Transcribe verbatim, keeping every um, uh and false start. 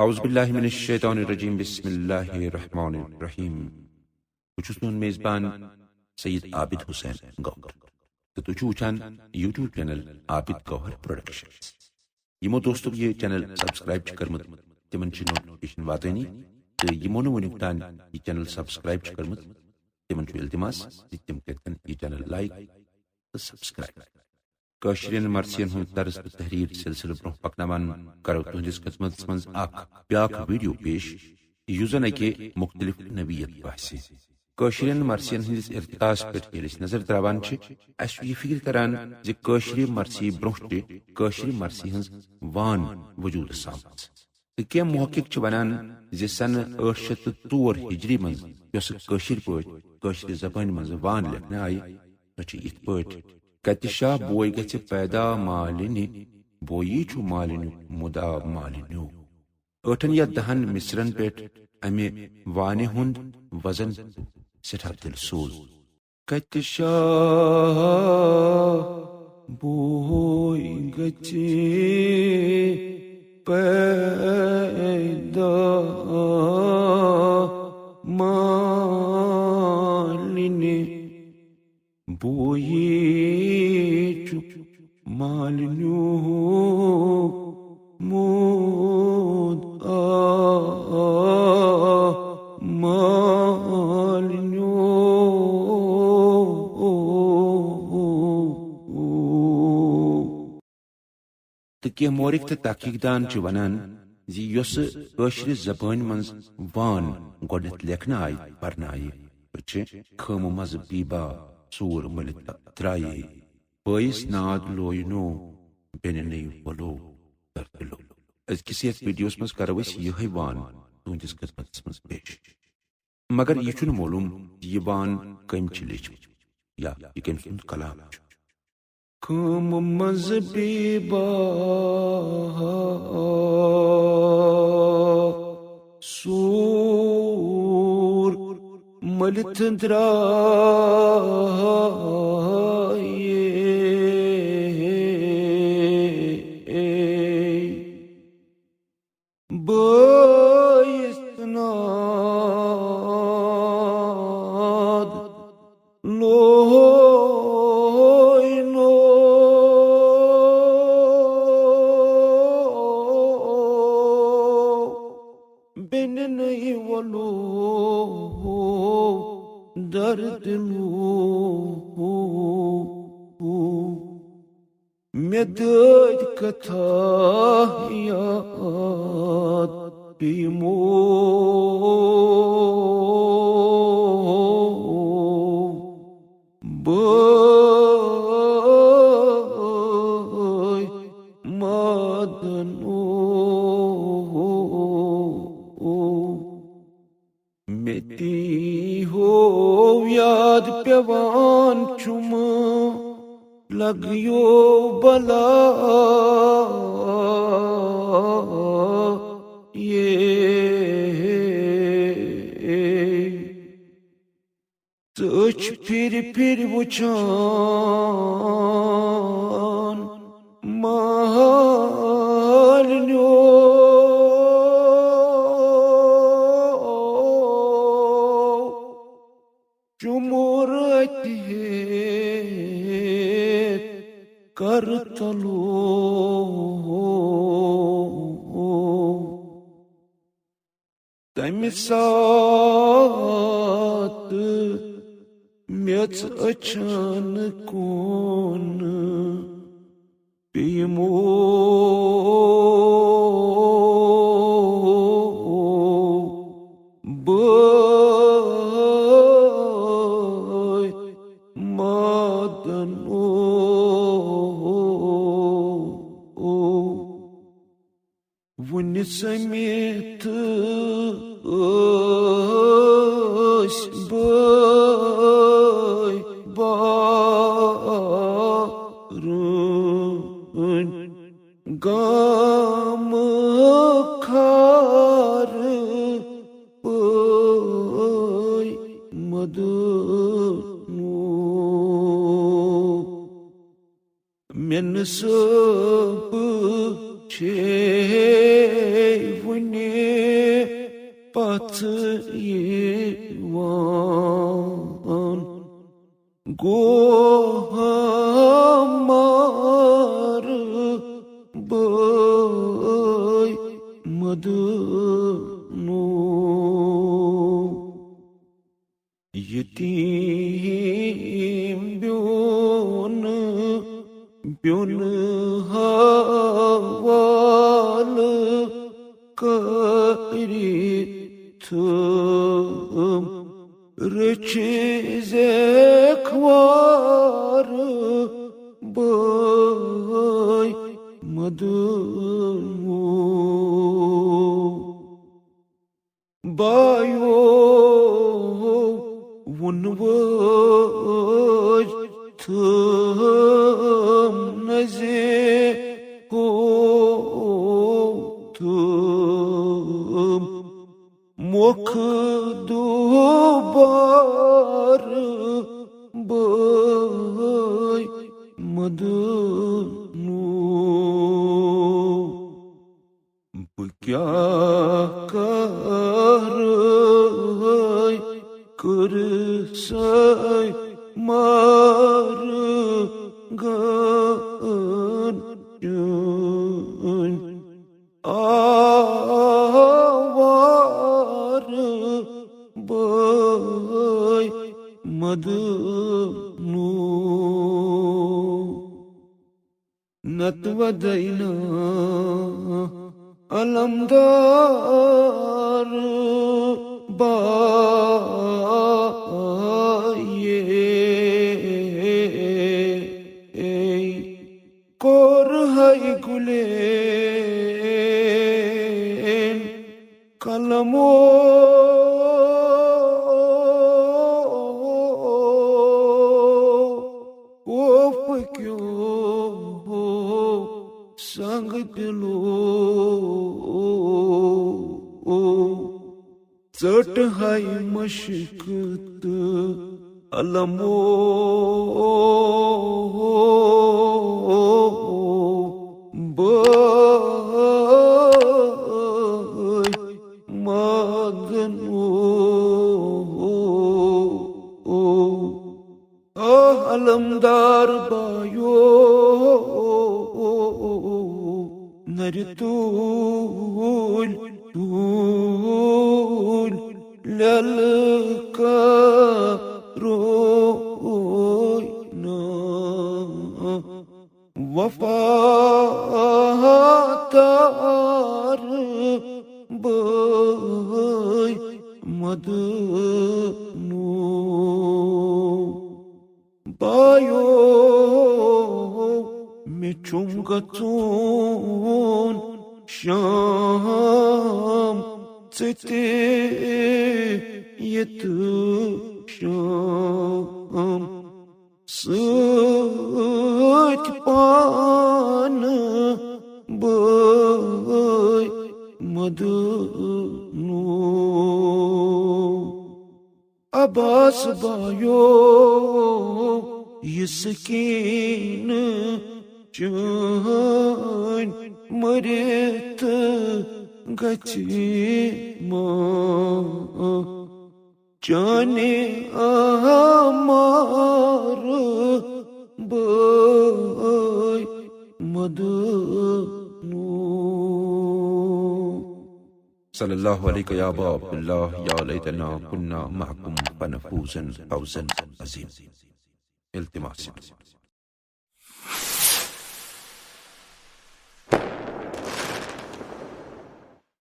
اعوذ باللہ من الشیطان الرجیم، بسم اللہ الرحمن الرحیم۔ بہٕ چھُس تُہُنٛد میزبان سید عابد حسین گوہر تہٕ تُہۍ چھِو وٕچھان YouTube چینل عابد گوہر پروڈکشنز۔ یِمو دوستو یہِ چینل سبسکرائب چھِ کٔرمٕژ، تِمن چھِ نوٹیفکیشن واتٲنی، تہٕ یِمو نہٕ وٕنیُک تام یہِ چینل سبسکرائب چھِ کٔرمٕژ، تِمن چھُ التماس زِ تِم کٔرۍتن یہِ چینل لائک تہٕ سبسکرائب۔ کٲشرٮ۪ن مرثین ہٕنٛز طرز تہٕ تحریر سلسلہٕ برونٛہہ پکناوان کرو تُہنٛدِس خدمتس منٛز اکھ بیاکھ ویڈیو پیش، یُس زن اکہِ مختلف نوعیت باسہِ۔ کٲشرٮ۪ن مرثین ہٕنٛدِس ارتقاہس پٮ۪ٹھ ییٚلہِ أسۍ نظر تراوان چھِ، اسہِ چھُ یہِ فکر کران زِ کٲشرِ مرثی برونٛہہ تہِ کٲشرِ مرثی ہٕنٛز وان وجودس آمٕژ۔ تہٕ کینٛہہ محقق چھِ ونان زِ سنہٕ ٲٹھ شیٚتھ تہٕ ژور ہجری منٛز یۄسہٕ کٲشِر پٲٹھۍ کٲشرِ زبٲنۍ منٛز وان لیکھنہٕ آیہِ، سۄ چھِ یِتھ پٲٹھۍ: کتہِ شاہ بوے گژھِ پیدا مالِنہِ، بویی چھُ مالِنیُک مُدا مالِنیو۔ ٲٹھن یا دہن مصرن پٮ۪ٹھ امہِ وانہِ ہُنٛد وزن سٮ۪ٹھاہ دلسوز۔ کتہِ شاہ بوے گژھِ پیدا مالِنہِ، بویی چھُ مالِنیُک مُدا مالِنیو۔ تہٕ کینٛہہ مورخ تہٕ تحقیق دان چھِ ونان زِ یۄسہٕ کٲشرِ زبٲنۍ منٛز وان گۄڈٕنیتھ لیکھنہٕ آیہِ، پرنہٕ آیہِ، سۄ چھِ خٲمہٕ منٛز بیبا سوٗر مٔلِتھ درایے، بٲیِس ناد لوینو، بیٚنہِ نٔے وۄلو دردِ لو۔ أزکِس یتھ ویڈیوس منٛز کرو أسۍ یِہے وان تُہنٛدِس خدمتس منٛز پیش۔ مگر یہِ چھُنہٕ معلوم زِ یہِ وان کٔمۍ چھِ لیچھمٕژ یا یہِ کٔمۍ سُنٛد کلام چھُ۔ خٲمہٕ منٛز بیبا سوٗر مٔلِتھ درایے۔ بٲیِس ناد لوینو، بیٚنہِ نٔے وۄلو دردِ لو۔ مےٚ دٲدۍ کتھا یاد پیٚیہِ مو۔ بٲے مادن او۔ مےٚ تی ہو یاد پیوان چھُم لگیو بلا یہ۔ ژٕ أچھ پھِرِ پھِرِ وٕچھان مالِنیو۔ چُمُر اَتہِ ہیٚتھ کَرٕ تَلو۔ تَمہِ ساتہٕ میٚژ أچھن کُن پیٚیہِ مو۔ بٲے مادن او۔ وُنہِ سٔمِتھ ٲسۍ بٲے بارٕنۍ گامہٕ کھارٕ پٲے مدنو۔ مےٚ نہٕ صٲبہٕ چھے وُنہِ یِوان۔ گوٚو ہمار بٲے مدنو۔ یتیم بیوٚن، بیوٚن حوالہٕ کٔرِتھ، رٔچھِ زیکھوار بٲے مدنو۔ بایو ووٚن وٲج تھٲم نزے ہو تھٲم مۄکھ دوبار بٲے مدنو۔ بہٕ کیٛاہ کرٕ کٔر سَے مارٕ گَن چٲنۍ آوارٕ بٲے مدنو۔ نتہٕ ودینا علمدار بایے۔ کوٚر ہے گُلین قلمو کوفہٕ کیو سنگ دلو۔ ژٔٹ ہے مشق تہٕ علمو بٲے مدنو۔ آہ علمدار بایو، نرِ توٗلۍ توٗلۍ لَلہٕ کروے نا۔ وفادار بٲے مدنو۔ بایو، مےٚ چھُم گژھُن شام ژٕ تہِ یِتہٕ شام سۭتۍ پانہٕ بٲے مدنو۔ عباس بایو، یہِ سکیٖنہٕ چٲنۍ مٔرِتھ گژھِ ما۔ چانہِ آمار بٲے مدنو۔ صلی اللہ علیک یا ابا عبداللہ، یا لیتنا کنا معکم فنفوز فوزا عظیم۔ التماس۔